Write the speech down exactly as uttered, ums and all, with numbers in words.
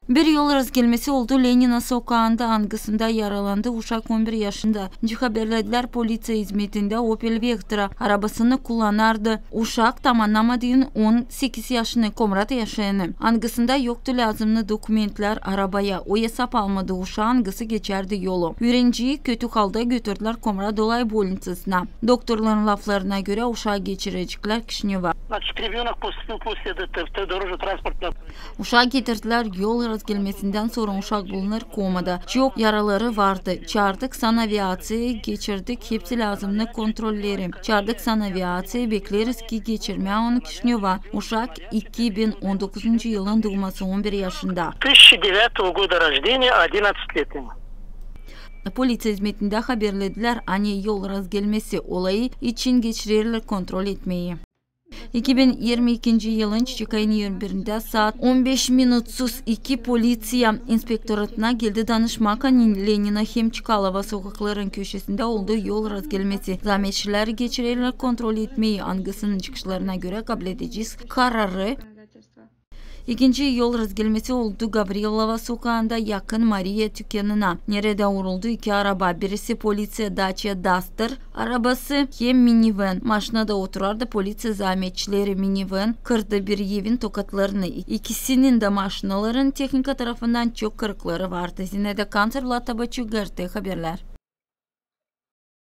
Bir yol razgelmesi oldu Lenina sokaanda, angısında yaralandı uşak on bir yaşında. Haberledilär poliţiya hizmetindä Opel Vectra arabasını kullanardı uşak, tamannamadıı on sekiz yaşını, Komrat yaşayanı, angısında yoktu lääzımnı dokumentlär arabaya. O esap almadı uşaa, angısı geçärdi yolu. Üürencii kötü halda götürdülär Komrat Dolay bolniţasına. Doktorların laflarına görä, uşaa geçireceklär Kişinöva. Значит, ребёнок поступил после ДТП, дорожно-транспортного Uşaa getirdilär yol razgelmesindän sora. Uşak bulunêr komada. Çok yaraları vardı. Çaardık sanaviaţiyayı, geçirdik hepsi lääzımnı kontrolleri. Çaardık sanaviaţiyayı, bekleeriz ki geçirmää onu Kişinöva. Uşak iki bin on dokuzuncu yılın duuması, on bir yaşında. Тысяча девятого года рождения, одиннадцать лет ему. Poliţiya hizmetindä haberledilär, ani yol razgelmesi olayı için geçirerlär kontrol etmeyi. İki bin irmi ikinci yılın çiçek ayın irmi birindä saat on beş minutsuz iki poliţiya inspektoratına geldi danışmak, ani Lenina hem Çkalova sokakların köşesindä oldu yol razgelmesi. Zaametçilär geçirerlär kontrol etmeyi, angısının çıkışlarına görä kabledecez kararı. İkinci yol razgelmesi oldu Gavrilova sokaanda, yakın Mariya tükänına, neredä uruldu iki araba, birisi poliţiya Dacia Duster arabası hem miniven. Maşinada oturardı poliţiya zaametçileri. Miniven kırdı bir evin tokatlarını. İkisinin dä maşinaların tehnika tarafından çok kırıkları vardı. Zinaida Kanţer, Vlad Tabaçuk, GRT Haberlär.